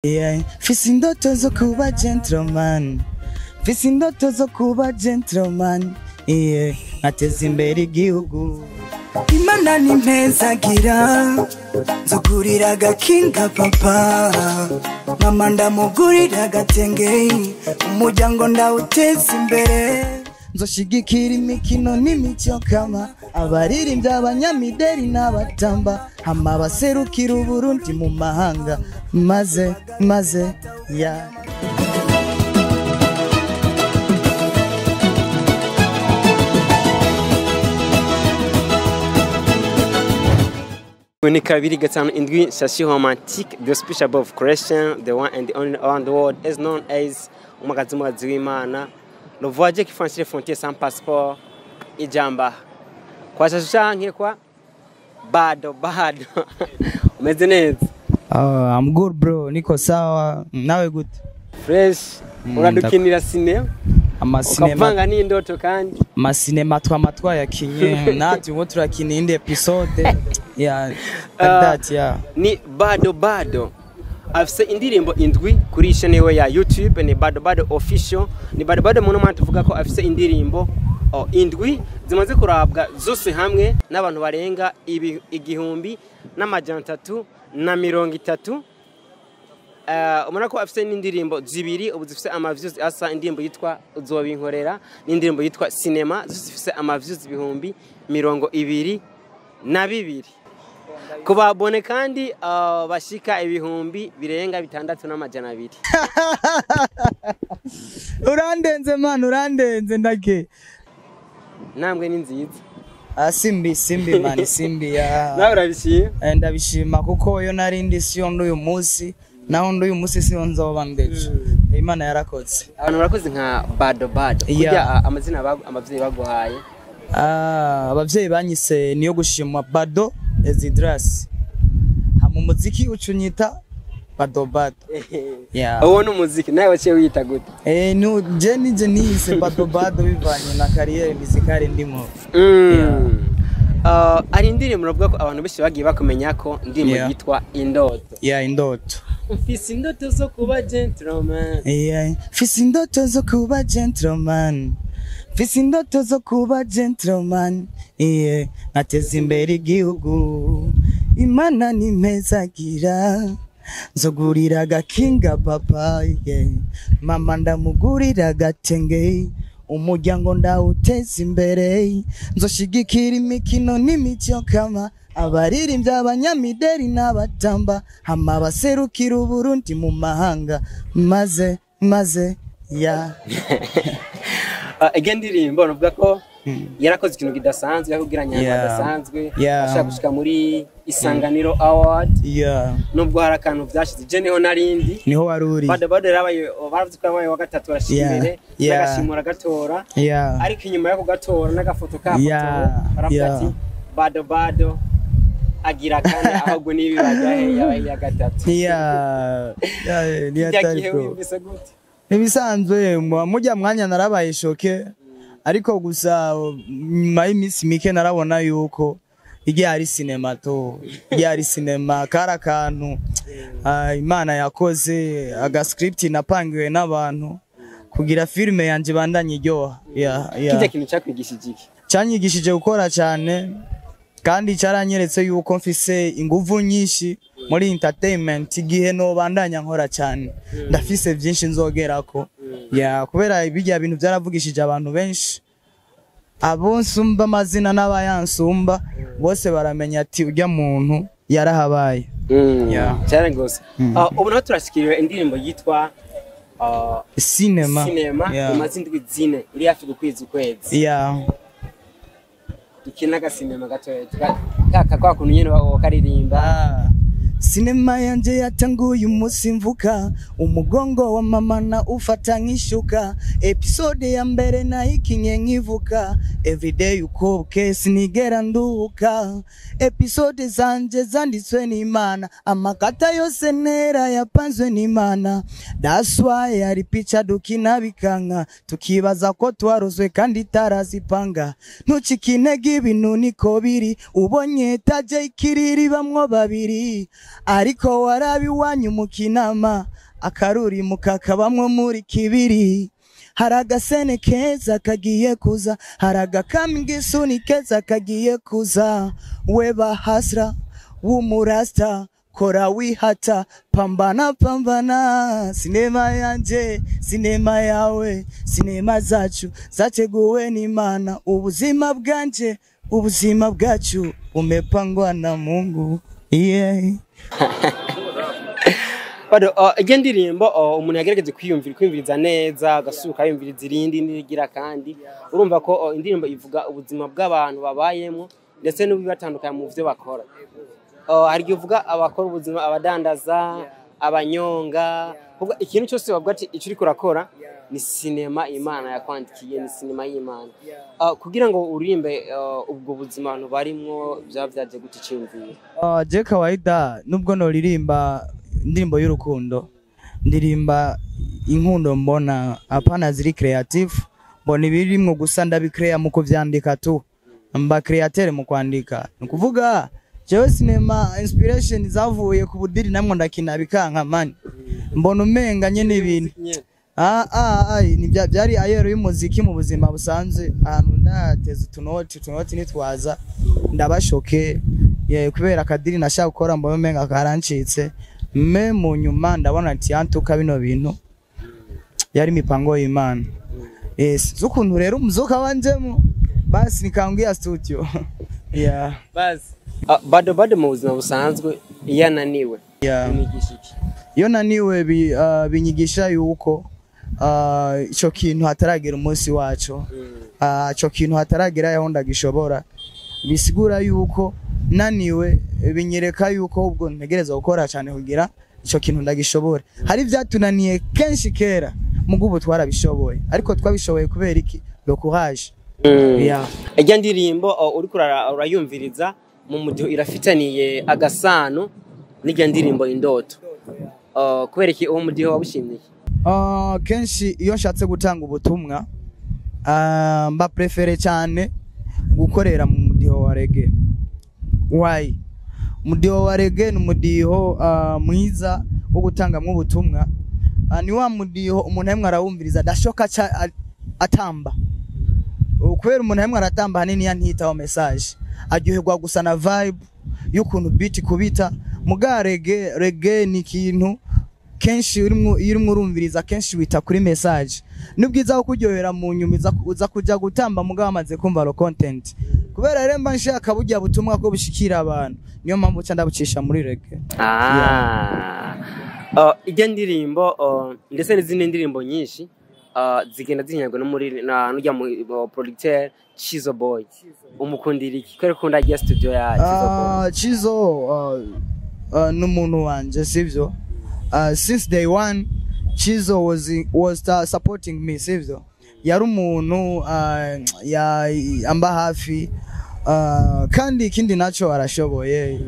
Yeah. Mfise indoto zo kuba gentleman, mfise indoto zo kuba gentleman, yeah. Nkateza imbere igihugu. Imana ni mpezagira, nzugurira agakinga papa, mama ndamugurira agatenge, umuryango ndawuteza imbere. Nzoshigikira imikino n'imico kama, abaririmbyi, abanyamideri n'abatamba, hama baserukira Uburundi mu mahanga, maze maze ya. Ni 257 Shashi Romantique, the special above creation, the one and the only around the world, as known as Umagazi Umagazi w'Imana, le voyageur qui franchit les frontières sans passeport, ijamba. Kwa Shashi canke kwa bado bado. Umeze neza? I'm good bro, niko sawa. Nawe gute? Fresh. Uradukinira sinema? Amasinema. Ukavanga n'indoto kandi. Amasinema twama twayakinye, natwe ubu turakina indi episode. Yeah, like that, yeah. Ni bado bado afise indirimbo indwi kuri chaîne we ya YouTube, ni Bado Bado Official. Ni Bado Bado muno mwana tuvuga ko afise indirimbo indwi zimaze kurabwa zose hamwe n'abantu barenga 1330. Ubona ko afise n'indirimbo zibiri ubu zifise ama views asa, indirimbo yitwa Uzobinkorera n'indirimbo yitwa Cinema, zose zifise ama views 22,000. Ku babone kandi bashika 6200. Urandenze man, urandenze ndake. Nambwe ni nziza. Simbi simbi man, simbi ya. Nawe urabishima? Ndabishima kuko yo narindi siyo nduyu munsi, naho nduyu munsi siyo nzoba ndeje. Imana yarakoze. Abantu barakoze nka Bado Bado. Kurya amazina abavyeyi baguhaye. Abavyeyi banyise niyo gushimwa Bado Ezidras. Hama umuziki ucunyita Bado Bado. Yeah. Uwo ni umuziki nawe waciye wiyita gute? No, je nije niyise Bado Bado bivanye na carrière musicale ndimo. Yeah. Ari indirimbo uravuga ko abantu benshi bagiye bakumenya ko indirimbo yitwa Indoto. Yeah, Indoto. Mfise indoto zo kuba gentleman. Yeah, mfise indoto zo kuba gentleman. Mfise indoto zo kuba gentleman. Yeah, nkateza imbere igihugu. Imana ni mpezagira, nzogurira agakinga papa, yeah. Mama ndamugurira agatenge, umuryango ndawuteza imbere. Nzoshigikira imikino n'imico kama, abaririmbyi, abanyamideri n'abatamba, hama baserukira Uburundi mu mahanga, maze maze ya. Ege ndirimbo navuga ko yarakoze ikintu kidasanzwe, yakubwira nyanga adasanzwe, ashaka gushika muri Isanganiro Award. Nubwo hari akantu vyashize, je niho narindi. Niho waruri. Bado bado yarabaye, baravuze ko yabaye wa gatatu arashimire, n'agashimura gatora. Ariko inyuma yako gatora n'agafoto ka foto, baravuga ati Bado Bado agira kane ahubwo nibibaga yabaye ya gatatu. Ni atari bro. Nibisanzwe mujya mwanya narabaye choqué, ariko gusa nyuma y'iminsi mike narabona yuko igihe ari sinema to, igihe ari sinema kari akantu Imana yakoze, aga script napangiwe n'abantu kugira filme yanje bandanye iryoha. Kijya kintu cyakwigishije iki? Cyanyigishije gukora cyane, kandi cyaranyeretse yuko mfise inguvu nyinshi muri entertainment, igihe no bandanya nkora cyane ndafise byinshi nzogerako. Kubera ibijya bintu byaravugishije abantu benshi, abo nsumba amazina n'abayansumba bose baramenya ati ujya muntu yarahabaye. Cyane gose. Ubu naho turashikiriwe indirimbo yitwa Cinema. Cinema, umaze indwi zine iri hafi gukwiza ukwezi. Dukina agasinema gatoya kaka kwa kuntu nyene wakaririmba. Sinema yanje yatanguye umunsi mvuka, umugongo wa mama na ufata nk'ishuka, episode ya mbere nayikinye nkivuka, everyday uko bukeye sinigera nduhuka, episode zanje zanditswe n'Imana, amakata yose ntera yapanzwe n'Imana, that's why ari picha dukina bikanka, tukibaza ko twarozwe kandi tarazipanga, ntucike intege ibintu niko biri, ubonye taje ikiriri bamwo babiri. Ariko warabi iwanyu mu Kinama, akaruri mukakabamwo muri kibiri. Hari agasene keza kagiye kuza, hari agakambwisuni keza kagiye kuza. Weba hasra w'umurasta, kora wihata, pambana pambana. Sinema yanje, sinema yawe, sinema zacu zateguwe n'Imana. Ubuzima bwanje, ubuzima bwacu umepangwa na Mungu, yeah. Bado iyo ndirimbo, umuntu yagerageje kwiyumvira, kwiyumviriza neza, agasuka yumviriza irindi n'irigira, kandi urumva ko indirimbo ivuga ubuzima bw'abantu babayemo ndetse n'ubibatandukanya mu byo bakora. Hari igihe uvuga abakora ubuzima, abadandaza, abanyonga, kuvuga ikintu cyose bavuga ati icyo uriko urakora ni sinema Imana yakwandikiye, ni sinema y'Imana. Kugira ngo uririmbe ubwo buzima abantu barimwo, byaba byaje gute iciyumviro? Je kawaida nubwo noririmba indirimbo y'urukundo, ndirimba inkundo mbona, hapana ziri creative. Mbona ibirimwo gusa ndabicrea mu kuvyandika tu, mba createur mu kwandika. Ni ukuvuga jewe cinema inspiration zavuye ku budiri, namwe ndakina bikanka man, mbona umenga nyene ibintu ni byari ayero y'umuziki. Mu buzima busanzwe ahantu ndateza utunoti nitwaza ndabashoke ye, kubera akadiri nashaka gukora mbona umenga karancitse. Me mu nyuma ndabona ati antuka bino bintu yari mipango y'Imana. Yes, z'ukuntu rero umuzuka wanjemo, basi nikanguya studio, yeah. Basi bado bado mu buzima busanzwe iyo ananiwe umwigisha iki? Iyo naniwe binyigisha yuko ico kintu hataragera umunsi waco, ico kintu hataragera yaho ndagishobora. Bisigura yuko naniwe binyereka yuko ubwo ntegereza gukora cyane kugira ico kintu ndagishobora. Hari ibyatunaniye kenshi kera, mugo ubu twarabishoboye. Ariko twabishoboye kubera iki? Le courage. Yeah. Ijya ndirimbo uriko urayumviriza mu mudiho irafitaniye agasano n'ijya ndirimbo Indoto. Kubera iki uwo mudiho wawushimiye? Kenshi iyo nshatse gutanga ubutumwa, mba préféré cyane gukorera mu mudiho wa reggae. Why? Umudiho wa reggae ni umudiho mwiza wo gutangamwo ubutumwa. Ni wa mudiho umuntu amwe arawumviriza adashoka atamba. Kubera umuntu amwe aratamba hanini ya ntiyitaho message, aryoherwa gusa na vibe y'ukuntu beat kubita. Muga reggae ni ikintu kenshi urimwo, iyo urimwo urumviriza kenshi wita kuri message. Nubwiza ko kuryohera mu nyuma uza kuja gutamba, mugabo wamaze kumva lo content. Kubera rero mba nshaka burya butumwa ko bushikira abantu, niyo mpamvu nca ndabucisha muri reggae. Ijya ndirimbo ndetse n'izindi ndirimbo nyinshi zigenda zihinyagwa no muri na nujya mu producteur Chizo Boy, umukundira iki? Kubera ko ndagiye studio ya Chizo Boy. Chizo ni umuntu wanje, sivyo? Since day one Chizo was supporting me, sivyo? Yari umuntu ya amba hafi, kandi ikindi naco arashoboye.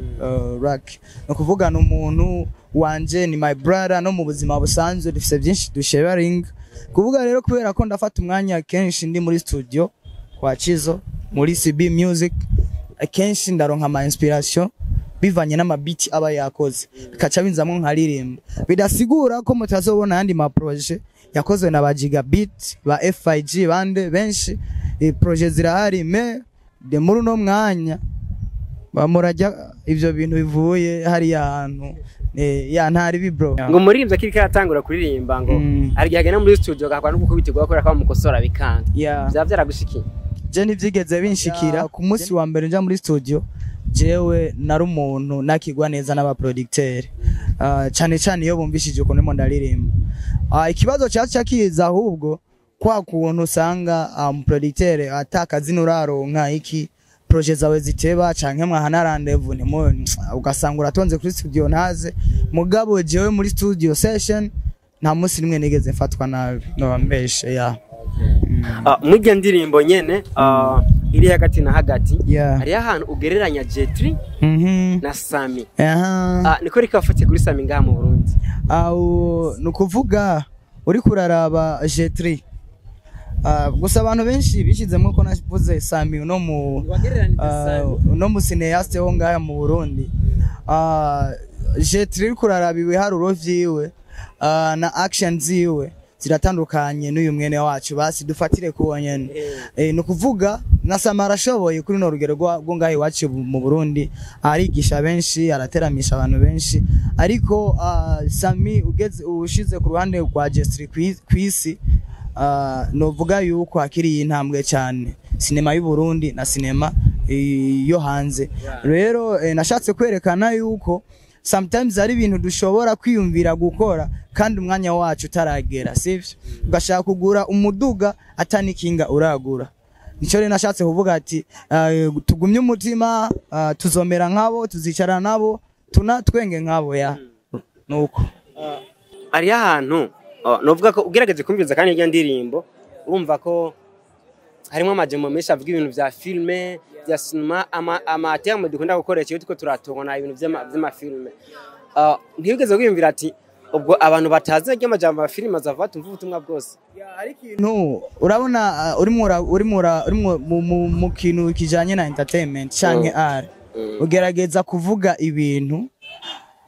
Rock no kuvuga ni umuntu wanje, ni my brother. No mu buzima busanzwe dufise byinshi dusharing. Kuvuga rero kubera ko ndafata umwanya kenshi ndi muri studio kwa Chizo muri CB Music, akenshi ndaronka ama inspiration bivanye n'amabiti aba yakoze, bikaca binzamwo nkaririmba. Bidasigura ko mutazobona ayandi ma projet yakozwe na ba Gigabit, ba FIG, bande benshi. Projet zirahari, mais de muri uno mwanya bamurajya ivyo bintu bivuye hariya hantu, ya ntari bi bro. Ngo umuririmbyi akiri karatangura kuririmba ngo hari igihe agenda muri studio agakora no gukubitirwa kubera ko bamukosora bikanga. Byaba byaragushikiye? Je ntivyigeze binshikira. Ku munsi wa mbere nja muri studio, jewe nari umuntu nakigwa neza n'abaproducteur, cane cane iyo bumvishije ukuntu ndimo ndaririmba. Ikibazo cyaca kiza ahubwo kwa kuntu usanga producteur atakazina uraronka, iki projet zawe ziteba, canke mwahana rendez-vous nimo ugasanga uratonze kuri studio ntaze. Mugabo jewe muri studio session nta munsi nimwe nigeze mfatwa nabi, no mbeshe ya. Muri iyo ndirimbo nyene iri hagati na hagati, hariho ahantu ugereranya Jetri na Sami. Niko rikafatiye kuri Sami ngaha mu Burundi? Aho ni ukuvuga uriko uraraba Jetri. Gusa abantu benshi bishizemwo ko navuze Sami uno mu wagereranije uno mu cinéaste wo ngaha mu Burundi. Jet Li, uriko uraraba ibiharuro vyiwe na action ziwe ziratandukanye n'uyu mwene wacu. Basi dufatire kuwo nyene. Ni ukuvuga na Sama arashoboye kuri no rugero rwo ngaho iwacu mu Burundi, arigisha benshi, arateramisha abantu benshi, ariko Sami ugeze ushize ku ruhande rwa Jet Li kwisi, novuga yuko akiri intambwe cyane sinema y'u Burundi na sinema yo hanze. Rero nashatse kwerekana yuko sometimes ari ibintu dushobora kwiyumvira gukora kandi umwanya wacu utaragera, sivyo? Ugashaka kugura umuduga atanikinga uragura. Nico rero nashatse kuvuga ati tugumye umutima, tuzomera nkabo, tuzicara nabo, tuna twenge nkabo ya nuko. Hariho ahantu, novuga ko ugerageje kumviriza kandi irya ndirimbo, urumva ko harimo amajambo menshi avuga ibintu vya filme, vya sinema, ama terme dukunda gukoresha iyo turiko turatubona ibintu vy'amafilme. Ntibigeze wiyumvira ati ubwo abantu batazi iryo majambo ya filime azava tumva ubutumwa bwose? No, urabona, urimwo mu kintu kijanye na entertainment canke art, ugerageza kuvuga ibintu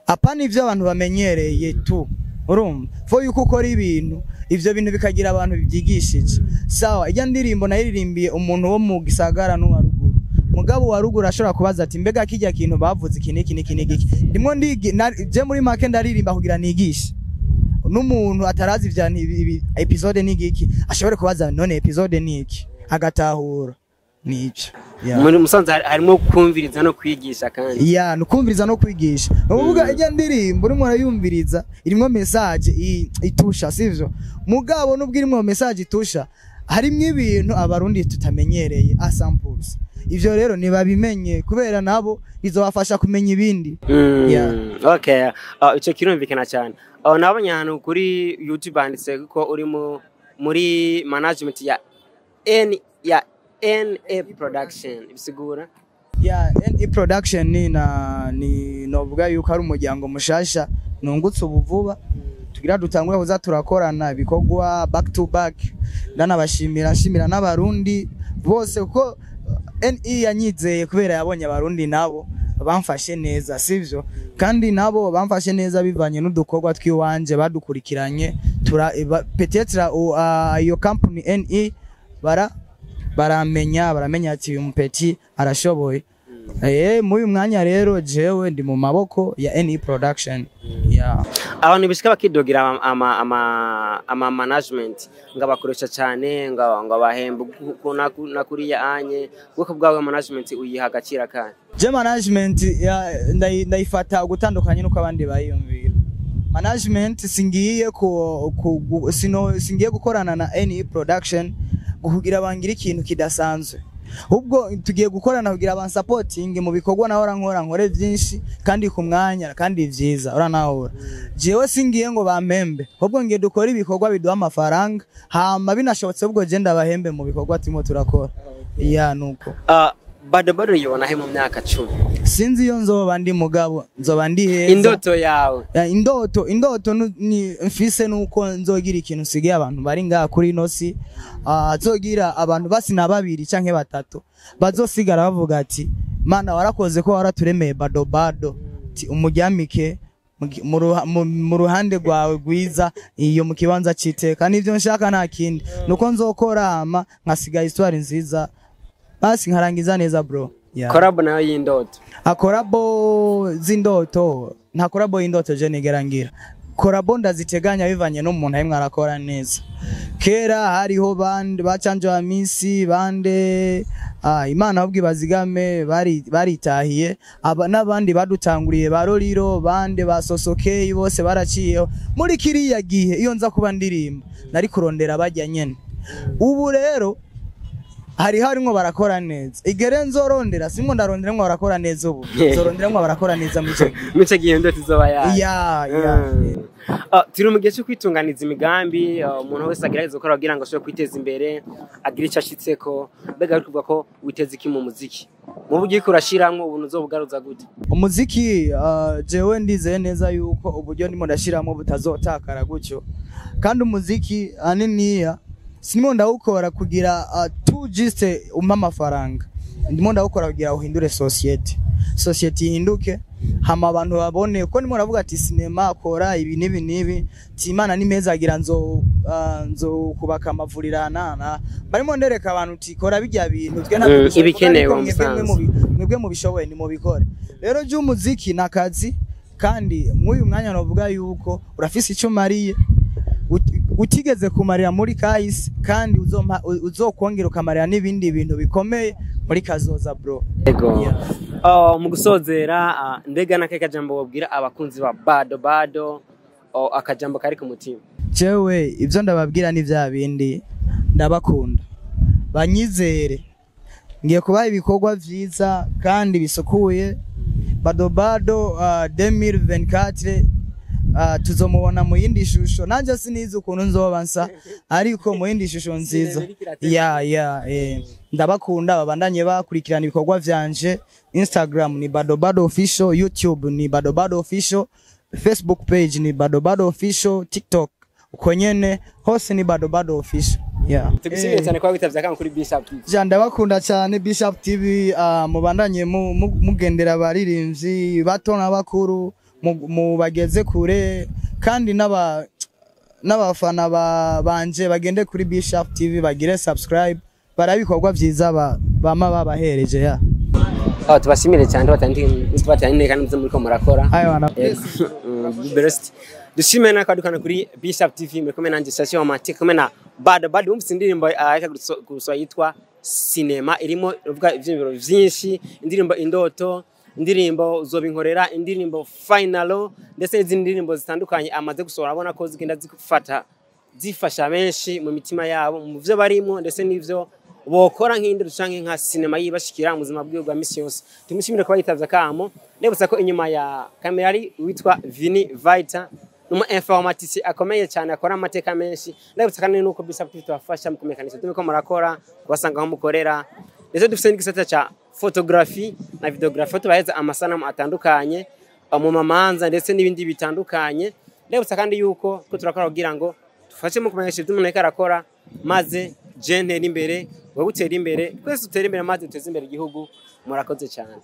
apana ivyo abantu bamenyereye tu. Urumva fo yuko ukora ibintu, ivyo bintu bikagira abantu bibyigishije. Sawa, ijya ndirimbo nayiririmbiye umuntu wo mu gisagara n'uwa ruguru. Mugabo wa ruguru ashobora kubaza ati: "Mbega kijya kintu bavuze iki niki niki niki?" Ndimwo ndigi je muri make ndaririmba kugira nigishe n'umuntu atarazi ivya episode ni iki, ashobore kubaza: "None episode ni iki?" Agatahura nibyo, yeah. Muri musanze harimo kumviriza no kwigisha kandi. Ya, nukumviriza no kwigisha. Ni ukuvuga ijya ndirimbo urimo urayumviriza, irimwo message itusha, sivyo? Mugabo nubwo irimwo message itusha, harimwo ibintu abarundi tutamenyereye a samples. Ivyo rero nibabimenye kubera nabo bizobafasha kumenya ibindi. Yeah. Okay, ico kirumvikana cyane. Nabonye ahantu kuri YouTube handitse ko uri muri management ya N ya NA Production, bisigura? Ya, NE Production ni na ni novuga yuko ari umuryango mushasha nungutse ubu vuba, tugira dutangure kuza turakorana ibikorwa back to back. Ndanabashimira, nshimira n'abarundi bose, kuko NE yanyizeye kubera yabonye abarundi nabo bamfashe neza, sivyo? Kandi nabo bamfashe neza bivanye n'udukorwa twiwanje badukurikiranye. Tura peut-être iyo company NE baramenya ati uyu mupeti arashoboye. Muri uyu mwanya rero jewe ndi mu maboko ya NE Production, yeah. Abantu bishika bakidogera ama management ngo abakoresha cyane, ngo abahemba na kuriya anye. Ubwoko bwawe management uyiha agaciro kahe? Je management ndayifata ugutandukanye nuko abandi bayiyumvira. Management singiye ku, ku, gu- sino singiye gukorana na NE Production kugira bangira ikintu kidasanzwe, ubwo tugiye gukorana kugira ban supporting mu bikorwa nahora nkora, nkore byinshi kandi ku mwanya kandi vyiza. Uranahora jewe singiye ngo bampembe, ahubwo ngiye dukora ibikorwa biduha amafaranga, hama binashobotse ubwo je ndabahembe mu bikorwa turimo turakora, ya nuko. Bado bado yibona he mu myaka 10? Sinzi iyo nzoba ndi, mugabo nzoba ndi heza. Indoto yawe? Ya, indoto ni mfise nuko nzogira ikintu nsigaye abantu bari ngaha kuri ino si, nzogira abantu basi na babiri canke batatu bazosigara bavuga ati: "Mana, warakoze ko waraturemeye bado bado." Ati: "Umuryamike mu ruhande rwawe rwiza iyo mu kibanza c'iteka." Nivyo nshaka, nta kindi. Nuko nzokora hama nkasiga histoire nziza, basi nkarangiza neza, bro, yeah. Collabo nayo y'indoto? Collabo z'indoto, nta collabo y'indoto je nigera ngira. Collabo ndaziteganya bivanye n'umuntu arimwo arakora neza. Kera hariho bande bacanje wa misi bande, Imana ahubwo ibazigame, bari baritahiye aba n'abandi badutanguriye ba Roriro bande ba Sosokei bose baraciyeho. Muri kiriya gihe iyo nza kuba ndirimba nari kurondera bajya nyene. Ubu rero hari harimwo barakora neza, igere nzorondera, simwo ndarondera mwo barakora neza ubu, nzorondera mwo barakora neza muri ico gihe. Muri ico gihe indoto izoba yaje. Ya. Turi mu gihe cyo kwitunganiza imigambi, umuntu wese agerageza gukora kugira ngo ashobore kwiteza imbere, agire icyo ashitseko. Mbega uri kuvuga ko witeze iki mu muziki, mu buryo uriko urashiramwo ubuntu uzobugaruza gute? Umuziki, jewe ndizeye neza yuko uburyo ndimo ndashiramo butazotakara gutyo. Kandi umuziki aniniya sinimo ndawukora kugira tu juste umpa amafaranga, ndimo ndawukora kugira uhindure society. Society ihinduke, hama abantu babone ko nimo ravuga ati sinema akora ibi n'ibi n'ibi, ti Imana ni meza agira nzo kubaka amavuriro nana barimo ndereka abantu ti kora bijya bintu twe ntabwo dushoboye, Ibikenewe ariko mwebwe musanze. Mwebwe mubishoboye ni mubikore. Rero by'umuziki nakazi, kandi mw'uyu mwanya novuga yuko urafise icyo mariye utigeze kumarira muri kahise, kandi uzokongera ukamarira n'ibindi bintu bikomeye muri kazoza, bro. Ego. Yeah. Oh, mu gusozera, mbega n'akahe kajambo wabwira abakunzi ba Bado Bado, oh, akajambo kari ku mutima? Jewe ibyo ndababwira ni bya bindi, ndabakunda, banyizere, ngiye kubaha ibikorwa vyiza kandi bisukuye. Bado Bado 2024 tuzomubona mu yindi shusho. Nanje sinizi ukuntu nzoba nsa, ariko mu yindi shusho nziza. Ya, ndabakunda, babandanye bakurikirana ibikorwa vyanje. Instagram ni Bado Bado Official, YouTube ni Bado Bado Official, Facebook page ni Bado Bado Official, TikTok uko nyene, hose ni Bado Bado Official, yeah. Tugushimiye cyane kuba witavye akamo kuri Bishop TV. Ja, ndabakunda cyane, Bishop TV. Mubandanye mugendera abaririmbyi bato n'abakuru, mubageze kure, kandi n'abafana banje bagende kuri Bishop TV bagire subscribe, barabe ibikorwa vyiza bama babahereje ya. Oh, tubashimire cyane, tubatandi kandi muze muriko murakora. Ayo na. Best. Dushime n'akadukana kuri Bishop TV, muri kumwe nanje Station Romantique, kumwe na Bado Bado. Wumvise indirimbo areka gusohora yitwa Cinema, irimo uvuga ivyiyumviro vyinshi, indirimbo Indoto, indirimbo Uzobinkorera, indirimbo Final, ndetse n'izindi ndirimbo zitandukanye amaze gusohora. Abona ko zigenda zifata zifasha benshi mu mitima yabo, mu byo barimo, ndetse n'ivyo bokora nk'indi canke nka sinema yibashikira mu buzima bwiwe bwa misi yose. Tumushimire kuba yitavye akamo. Ndibutsa ko inyuma ya kamera ari witwa Vini Vita, numu informaticien akomeye cyane, akora amateka menshi. Ndibutsa kandi nuko Bishop TV tubafasha mu kumenyekanisha ibyo muriko murakora, kubasanga aho mukorera, ndetse dufite n'igisata ca photography na videography, tubaheza amasanamu atandukanye mu mamanza ndetse n'ibindi bitandukanye. Ndibutsa kandi yuko ko turakora kugira ngo dufashe mu kumenyesha ibyo umuntu ariko arakora, maze je ntere imbere, wowe utere imbere, twese dutere imbere, maze duteze imbere igihugu. Murakoze cyane.